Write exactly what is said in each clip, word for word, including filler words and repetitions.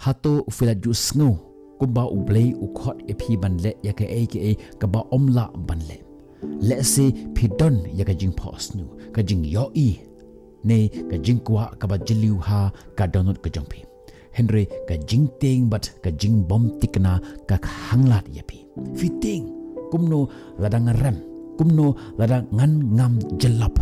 Hato phi la ju sngew kumba U Blei u khot ïa phi ban leh ïa kaei kaei kaba ym lah ban leh? Lehse phi don ïa ka jingphohsniew, ka jingïohi, ne ka jingkwah kaba jylliew ha ka dohnud ka jong phi. Hynrei ka jingtieng bad ka jingbymthikna ka khanglad ïa phi. Phi tieng kumno lada nga rem, kumno lada ngan ngam jyllop.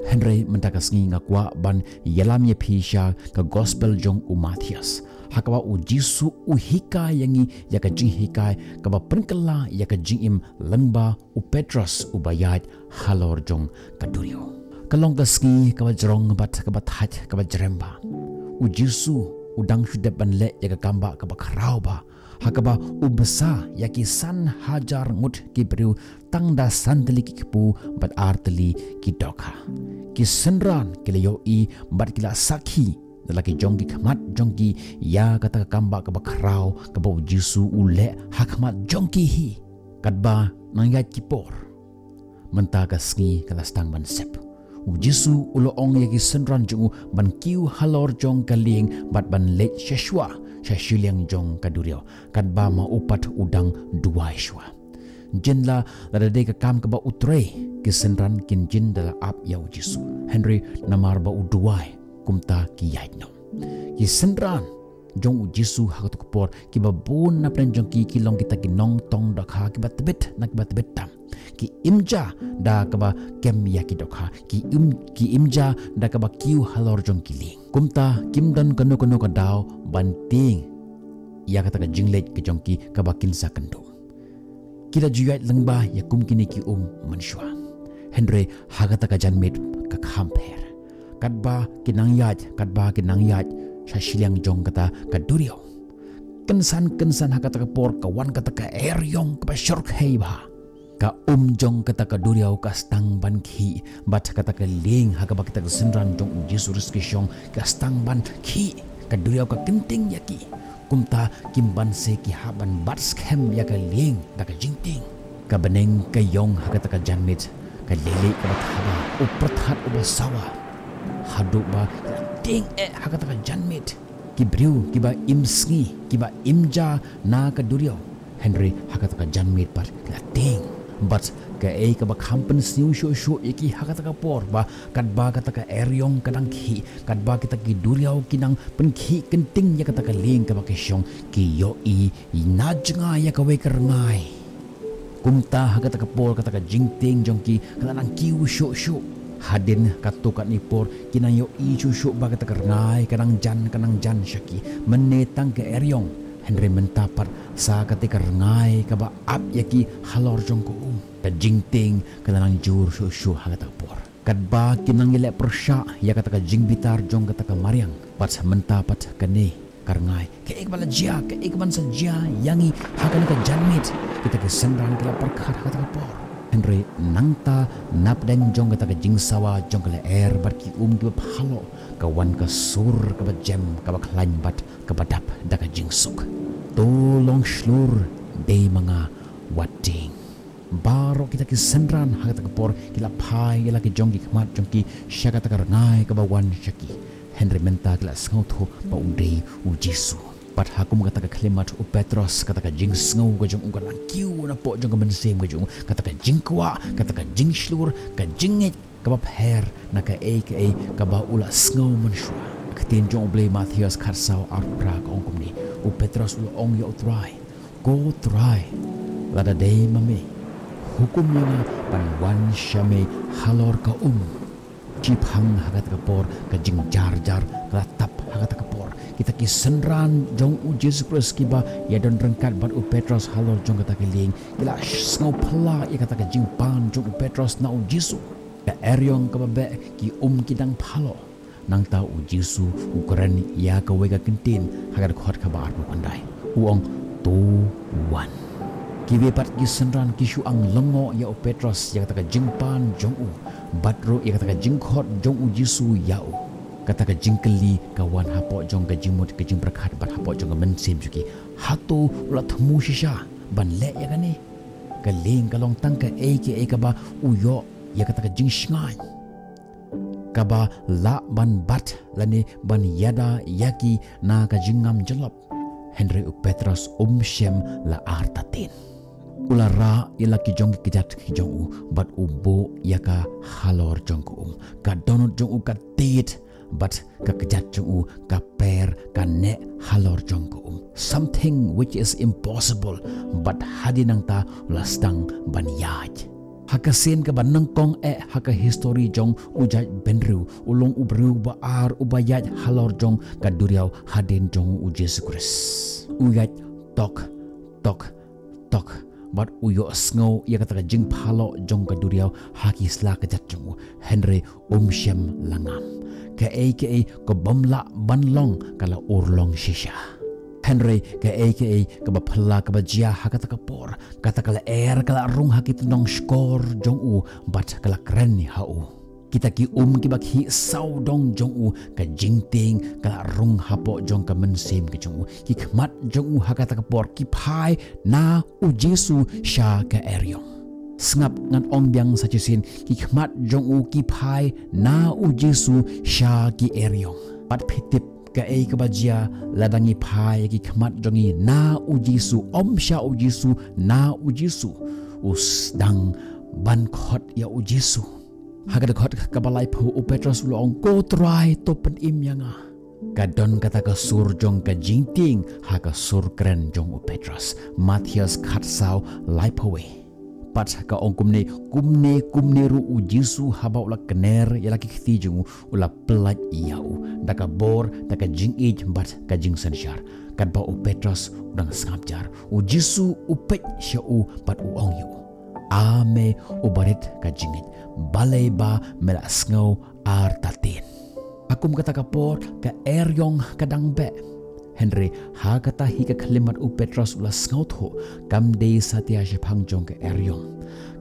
Hynrei mynta ka sngi nga kwah ban ïalam ïa phi sha ka gospel jong u Mathaios, ha kaba U Jisu u hikai ïa ngi ïa ka jinghikai kaba pynkylla ïa ka jingim lyngba u Petros uba ïaid halor jong ka duriaw. Ka long ka sngi kaba jrong bad kaba thait kaba jrem bha. U Jisu u dang shu dep ban leh ïa ka kam ba kaba khraw bha, ha kaba u bsa ïa ki san hajar ngut ki briew tang da san tylli ki kpu bad ar tylli ki dohkha. Ki synran ki la ïohi bad ki la sakhi da la ki jong ki khmat jong ki ïa kata ka kam ba kaba khraw kaba U Jisu u leh ha khmat jong ki hi. Katba nang ïaid ki por, mynta ka sngi ka la sdang ban sep. U Jisu u la ong ïa ki synran jong u ban kiew halor jong ka lieng bad ban leit sha shuwa sha shiliang jong ka duriaw, katba ma u pat u dang duwai shuwa. Jin la, lada dei ka kam kaba u trei, ki synran kin jin da la ap ïa U Jisu. Hynrei namar ba u duwai, kumta ki ïaid noh. Ki synran jong U Jisu ha kato ka por, kiba bun na pdeng jong ki ki long kita ki nongtong dohkha kiba tbit na kiba tbit tam. Ki im ja da kaba kem ïa ki dohkha, ki im, ki im ja da kaba kiew halor jong ki lieng. Kumta kim don kano kano ka daw ban tieng ïa kata ka jingleit ka jong ki kaba kin sa kynduh. Ki la ju ïaid lyngba ïa kum kine ki um mynshuwa. Hynrei ha kata ka janmiet ka kham pher. Katba ki nang ïaid, katba ki nang ïaid sha shiliang jong kata ka duriaw, kynsan kynsan ha kata ka por ka wan kata ka eriong kaba shyrkhei bha. Ka um jong kata ka duriaw ka sdang ban khih, bad kata ka lieng ha kaba kita ki synran jong U Jisu Khrist ki shong ka sdang ban khih. Ka duriaw ka kynting ïa ki. Kumta kim banse ki hap ban bat skhem ïa ka lieng da ka jingtieng. Ka bneng ka ïong ha kata ka janmiet, ka leilieh kaba thaba, u pyrthat uba sawa. Haduh ba ki la tieng eh ha kata ka janmiet. Ki briew kiba im sngi, kiba im ja na ka duriaw. Hynrei ha kata ka janmiet pat ki la tieng. Bad kaei kaba kham pynsniew shuh shuh ïa ki ha kata ka por ba katba kata ka eriong ka dang khih, katba kita ki duriaw ki nang pynkhih kynting ïa kata ka lieng kaba ki shong, ki ïohi na jngai ïa kawei ka rngai. Kumta ha kata ka por kata ka jingtieng jong ki ka la nang kiew shuh shuh. Hadien katto katne por ki nang ïohi shuh shuh ba kata ka rngai ka nang jan, ka nang jan sha ki. Mynne tang ka eriong, hynrei mynta pat sa kata ka rngai kaba ap ïa ki halor jong ka um. Ka jingtieng ka la nang jur shuh shuh ha kata ka por. Katba ki nang ïaleh pyrshah ïa kata ka jingbitar jong kata ka mariang, pat mynta pat kane ka rngai, kaei kaba la jia, kaei kaban sa jia ïa ngi ha kane ka janmiet. Kita ki synran ki la pyrkhat ha kata ka por. Hynrei nangta napdeng jong kata ka jingsawa jong ka lyer bad ki um kiba phaloh, ka wan ka sur kaba jem, kaba khlaiñ bad kaba dap da ka jingsuk. To long shlur, dei ma nga, wat tieng. Baroh kita ki synran ha kata ka por ki la phai ïa la ki jong ki khmat jong ki sha kata ka rngai kaba wan sha ki. Hynrei mynta ki la sngewthuh ba u dei U Jisu. Pat ha kum kata ka khyllipmat u Petros, kata ka jingsngew ka jong u ka la kiew napoh jong ka mynsiem ka jong u, kata ka jingkwah, kata ka jingshlur, ka jingngeit kaba pher na kaei kaei kaba u la sngew mynshuwa. Ka ktien jong U Blei, Mathaios khatsaw, arphew phra, ka ong kumne: U Petros u la ong ïa U Trai, Ko Trai, lada dei ma me, hukum ïa nga ban wan sha me halor ka um. Shipang ha kata ka por ka jingjar jar ka la tap ha kata ka por. Kita ki synran jong U Jisu Khrist kiba ïadon ryngkat bad u Petros halor jong kata ka lieng ki la sngewphylla ïa kata ka jingpan jong u Petros na U Jisu. Ka eriong kaba beh, ki um ki dang phaloh. Nangta U Jisu u kren ïa kawei ka kyntien ha ka dkhot kaba arphew khyndai. U ong, To wan. Kiwei pat ki synran ki shu ang lyngngoh ïa u Petros ïa kata ka jingpan jong u, bad ruh ïa kata ka jingkhot jong U Jisu ïa u. Kata ka jingkylli ka wan hapoh jong ka jingmut ka jingpyrkhat bad hapoh jong ka mynsiem jong ki. Hato u la thmu shisha ban leh ïa kane? Ka lieng ka long tang kaei kaei kaba u ïoh ïa kata ka jingshngaiñ kaba lah ban bat lane ban ïada ïa ki na ka jingngam jyllop. Hynrei u Petros um shym la artatien. U la rah ïa la ki jong ki kjat ki jong u, bad u buh ïa ka halor jong ka um. Ka dohnud jong u ka tied, bad ka kjat jong u ka per, ka neh halor jong ka um. Something which is impossible, bad hadien nangta u la sdang ban ïaid. Ha ka sien kaba nyngkong eh ha ka histori jong u jaitbynriew, u long u briew ba ar uba ïaid halor jong ka duriaw hadien jong u Jisu Khrist. U ïaid tok, tok, tok, bad u ïohsngew ïa kata ka jingphalok jong ka duriaw ha ki sla kjat jong u. Hynrei um shym la ngam. Kaei kaei ka bym lah ban long ka la urlong shisha. Hynrei kaei kaei kaba phylla kaba jia ha kata ka por, kata ka lyer ka la rung ha ki tyndong shkor jong u, bad ka la kren ha u. Kita ki um kiba khih sawdong jong u, ka jingtieng ka la rung hapoh jong ka mynsiem ka jong u. Ki khmat jong u ha kata ka por ki phai na u Jisu sha ka eriong. Sngap, ngan ong biang sa shisien, ki khmat jong u ki phai na u Jisu sha ki eriong. Bad phi tip kaei kaba jia lada ngi phai ïa ki khmat jong ngi na u Jisu, ym sha u Jisu, na u Jisu, u sdang ban khot ïa u Jisu. Ha ka dkhot kaba laiphew u Petros u la ong, "Ko Trai, to pynim ïa nga." Ka don kata ka sur jong ka jingtieng ha ka sur kren jong u Petros. Mathaios khatsaw, laiphew wei. Bad ka ong kumne, kumne, kumne ruh u Jisu haba u la kner ïa la ki kti jong u, u la pyllait ïa u da ka bor, da ka jingïeit bad ka jingsynshar. Katba u Petros u dang sngap jar, u Jisu u peit sha u bad u ong ïa u, "A me u barit ka jingngeit, balei ba me la sngew artatien?" Ha kum kata ka por ka eriong ka dang beh. Hynrei ha kata hi ka khyllipmat u Petros u la sngewthuh, kam dei satia shaphang jong ka eriong.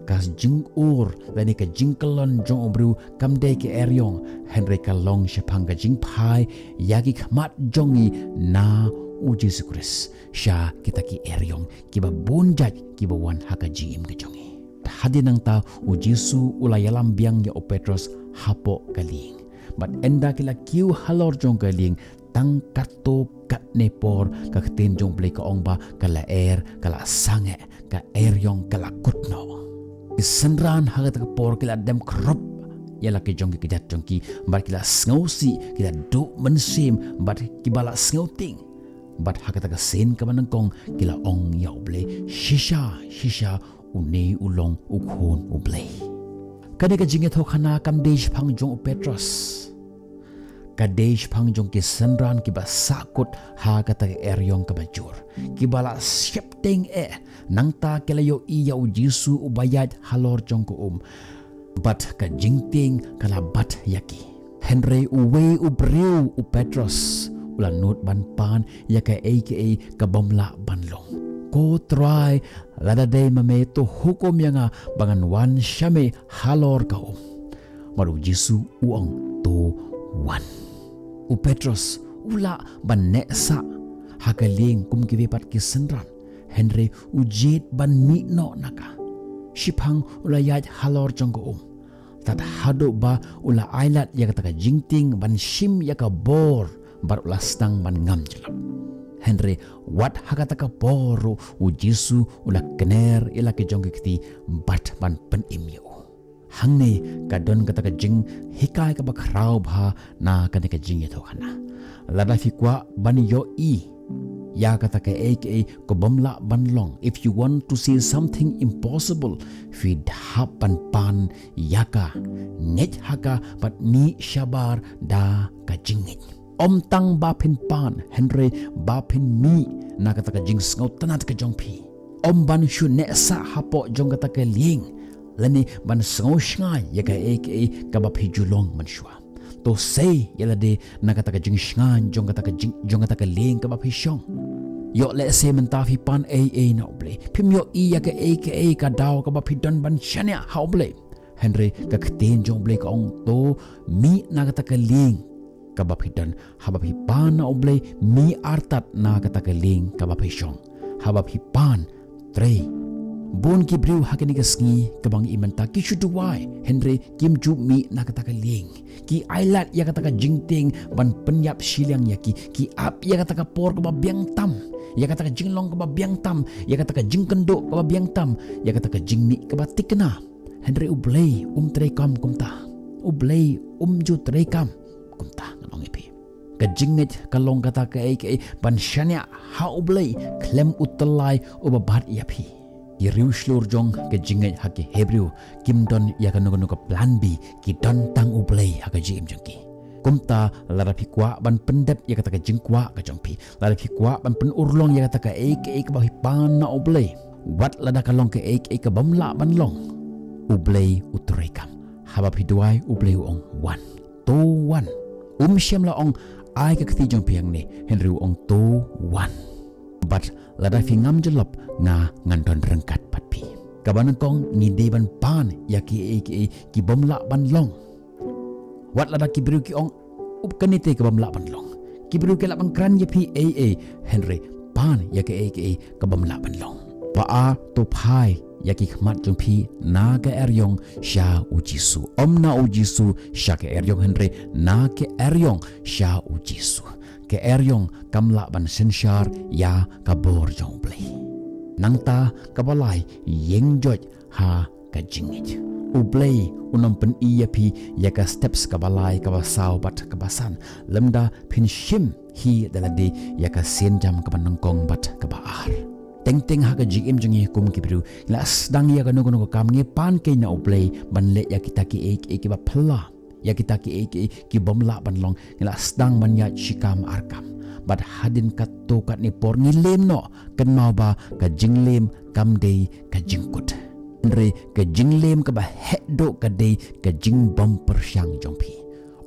Ka jingur lane ka jingkyllon jong u briew kam dei ka eriong, hynrei ka long shaphang ka jingphai ïa ki khmat jong ngi na u Jisu Khrist sha kita ki eriong kiba bun jait kiba wan ha ka jingim ka jong ngi. Hadien nangta u Jisu u la ïalam biang ïa u Petros hapoh ka lieng. Bad ynda ki la kiew halor jong ka lieng, tang katto katne por ka ktien jong u Blei ka ong ba ka lyer ka la sangeh, ka eriong ka la kut noh. Ki synran ha kata ka por ki la dem khrup ïa la ki jong ki kjat jong ki, bad ki la sngewsih, ki la duh mynsiem, bad kiba la sngewtieng. Bad ha kata ka sien kaba nyngkong ki la ong ïa u Blei, "Shisha, shisha, une u long u Khun u Blei." Kane ka jingïathuhkhana kam dei shaphang jong u Petros. Ka dei shaphang jong ki synran kiba sahkut ha kata ka eriong kaba jur, kiba la sheptieng eh, nangta ki la ïohi ïa u Jisu uba ïaid halor jong ka um. Bad ka jingtieng ka la bat ïa ki. Hynrei uwei u briew, u Petros, u la nud ban pan ïa kaei kaei ka bym lah ban long. "Ko Trai, lada dei ma me to hukum ïa nga ba ngan wan sha me halor ka um." Bad u Jisu u ong, "To wan." U Petros u lah ban neh sah ha ka lieng kum kiwei pat ki synran, hynrei u jied ban mih noh na ka. Shiphang u la ïaid halor jong ka um. Tad haduh ba u la ailad ïa kata ka jingtieng ban shim ïa ka bor, bad u la sdang ban ngam jyllop. Hynrei wat ha kata ka por ruh u Jisu u la kner ïa la ki jong ki kti bad ban pynim ïa u. Hangne ka don kata ka jinghikai kaba khraw bha na kane ka jingïathuhkhana. Lada phi kwah ban ïohi ïa kata kaei kaei ka bym lah ban long, if you want to see something impossible, phi hap ban pan ïa ka, ngeit ha ka bad mih shabar da ka jingngeit. Ym tang ba phin pan, hynrei ba phin mih na kata ka jingsngewtynnad ka jong phi. Ym ban shu neh sah hapoh jong kata ka lieng, lane ban sngewshngaiñ ïa kaei kaei kaba phi ju long mynshuwa. To sei ïa lade na kata ka jingshngaiñ jong kata ka jing, jong kata ka lieng kaba phi shong. Ïoh lehse mynta phi pan ei ei na u Blei, phim ïohi ïa kaei kaei ka daw kaba phi don ban shaniah ha u Blei. Hynrei ka ktien jong u Blei ka ong, to mih na kata ka lieng kaba phi don. Haba phi pan na u Blei, mih artat na kata ka lieng kaba phi shong. Haba phi pan, trei. Bun ki briew ha kane ka sngi kaba ngi im mynta ki shu duwai, hynrei kim ju mih na kata ka lieng. Ki ailad ïa kata ka jingtieng ban pynïap shiliang ïa ki, ki ap ïa kata ka por kaba biang tam, ïa kata ka jinglong kaba biang tam, ïa kata ka jingkynduh kaba biang tam, ïa kata ka jingmih kaba thikna. Hynrei U Blei um treikam kumta. U Blei um ju treikam kumta, ngan ong ïa phi. Ka jingngeit ka long kata kaei kaei ban shaniah ha U Blei khlem u tyllai uba bat ïa phi. Ki riewshlur jong ka jingngeit ha ki Hebru kim don ïa kano kano ka plan B, ki don tang U Blei ha ka jingim jong ki. Kumta lada phi kwah ban pyndep ïa kata ka jingkwah ka jong phi, lada phi kwah ban pynurlong ïa kata kaei kaei kaba phi pan na U Blei, wat lada ka long kaei kaei kabym lah ban long, U Blei u treikam. Haba phi duwai, U Blei u ong, wan. To wan. Um shym la ong, ai ka kti jong phi hangne, hynrei u ong, to wan. Bad lada phi ngam jyllop, nga ngan don ryngkat bad phi. Kaba nyngkong ngi dei ban pan ïa kiei kiei kibym lah ban long. Wat lada ki briew ki ong, up, kane te kaba ym lah ban long. Ki briew ki lah ban kren ïa phi ei ei, hynrei pan ïa kiei kiei kaba ym lah ban long. Ba ar, to phai ïa ki khmat jong phi na ka eriong sha U Jisu. Ym na U Jisu sha ka eriong, hynrei na ka eriong sha U Jisu. Ka eriong kam lah ban synshar ïa ka bor jong U Blei. Nangta kaba lai, ïeng joit ha ka jingngeit. U Blei un ym pyni ïa phi ïa ka steps kaba lai, kaba saw bad kaba san lymda phin shim hi da lade ïa ka sienjam kaba nyngkong bad kaba ar. Teng teng ha ka jingim jong ngi kum ki briew, ngi la sdang ïa kano kano ka kam, ngi pan keiñ na U Blei ban leh ïa kita kiei kiei kiba phylla, ïa kita kiei kiei kibym lah ban long, ngi la sdang ban ïaid shi kam ar kam. Bad hadien katto katne por ngi lem noh, kynmaw ba ka jinglem kam dei ka jingkut, hynrei ka jinglem kaba heh duh ka dei ka jingbym pyrshang jong phi.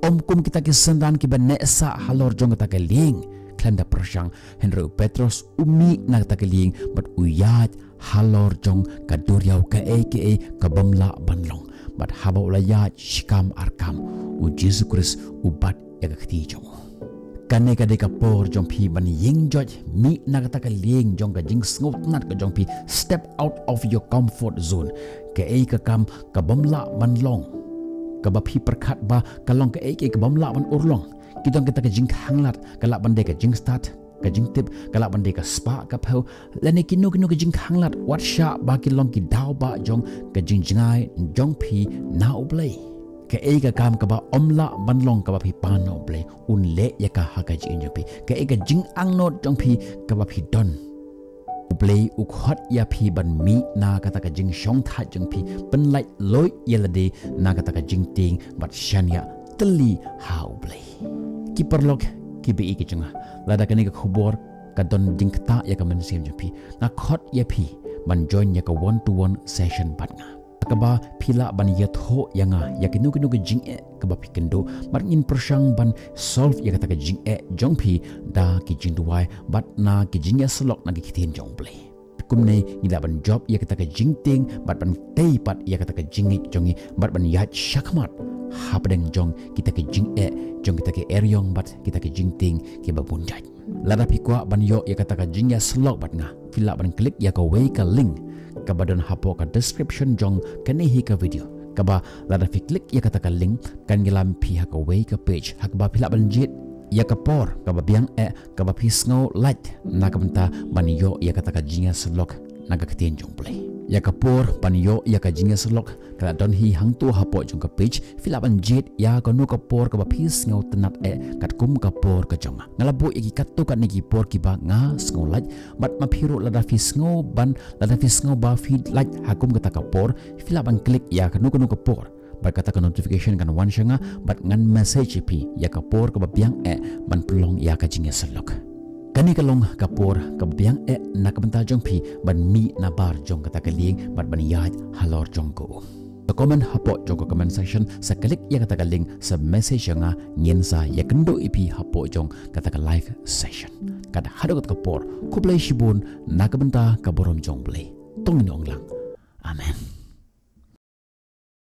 Ym kum kita ki synran kiba neh sah halor jong kata ka lieng khlem da pyrshang, hynrei u Petros u mih na kata ka lieng bad u ïaid halor jong ka duriaw kaei kaei kabym lah ban long. Bad haba u la ïaid shi kam ar kam, U Jisu Khrist u bat ïa ka kti jong u. Kane ka dei ka por jong phi ban ïeng joit, mih na kata ka lieng jong ka jingsngewtynnat ka jong phi, step out of your comfort zone. Kaei ka kam kabym lah ban long, kaba phi pyrkhat ba ka long kaei kaei kabym lah ban urlong. Ki don kita ka jingkhanglad, ka lah ban dei ka jingstad, ka jingtip, ka lah ban dei ka spah ka phew, lane kino kino ka jingkhanglad, wat shah ba ki long ki daw ba jong ka jingjngai jong phi na U Blei. Kaei ka kam kaba ym lah ban long kaba phi pan na U Blei, un leh ïa ka ha ka jingim jong phi. Kaei ka jingangnud jong phi kaba phi don, U Blei u khot ïa phi ban mih na kata ka jingshongthait jong phi, pynlait luid ïa lade na kata ka jingtieng bad shaniah tylli ha U Blei. Ki paralok kiba ïeit ki jong nga, lada kane ka khubor ka don jingktah ïa ka mynsiem jong phi, nga khot ïa phi ban join ïa ka one to one session bad nga, kaba phi lah ban ïathuh ïa nga ïa kino kino ka jingeh kaba phi kynduh, bad ngin pyrshang ban solve ïa kata ka jingeh jong phi da ki jingduwai bad na ki jingïasyllok na ki ktien jong U Blei. Kumne ngi lah ban jop ïa kata ka jingtieng bad ban tei pat ïa kata ka jingngeit jong ngi bad ban ïaid shakhmat hapdeng jong kita ki jingeh jong kita ki eriong bad kita ki jingtieng kiba bun jait. Lada phi kwah ban ïoh ïa kata ka jingïasyllok bad nga, phi lah ban klik ïa kawei ka link kaba don hapoh ka description jong kane hi ka video, kaba lada phi klik ïa kata ka link kan ïalam phi ha kawei ka page ha kaba phi lah ban jied ïa ka por kaba biang eh kaba phi sngew lait na ka bynta ban ïoh ïa kata ka jingïasyllok na ka ktien jong U Blei. Ïa ka por ban ïoh ïa ka jingïasyllok ka la don hi hangto hapoh jong ka page, phi lah ban jied ïa kano ka por kaba phi sngewtynnat eh katkum ka por ka jong nga. Nga la buh ïa ki katto katne ki por kiba nga sngew lait, bad ma phi ruh lada phi sngew ban, lada phi sngew ba phi lait ha kum kata ka por, phi lah ban klik ïa kano kano ka por bad kata ka notification kan wan sha nga bad ngan message ïa phi ïa ka por kaba biang eh ban pynlong ïa ka jingïasyllok. Kane ka long ka por kaba biang eh na ka bynta jong phi ban mih na bar jong kata ka lieng bad ban ïaid halor jong ka um. Sa comment hapoh jong ka comment section, sa klik ïa kata ka link, sa message ïa nga, ngin sa ïakynduh ïa phi hapoh jong kata ka live session. Kat haduh kata ka por, khublei shibun na ka bynta ka burom jong U Blei. To ngin ong lang, Amen.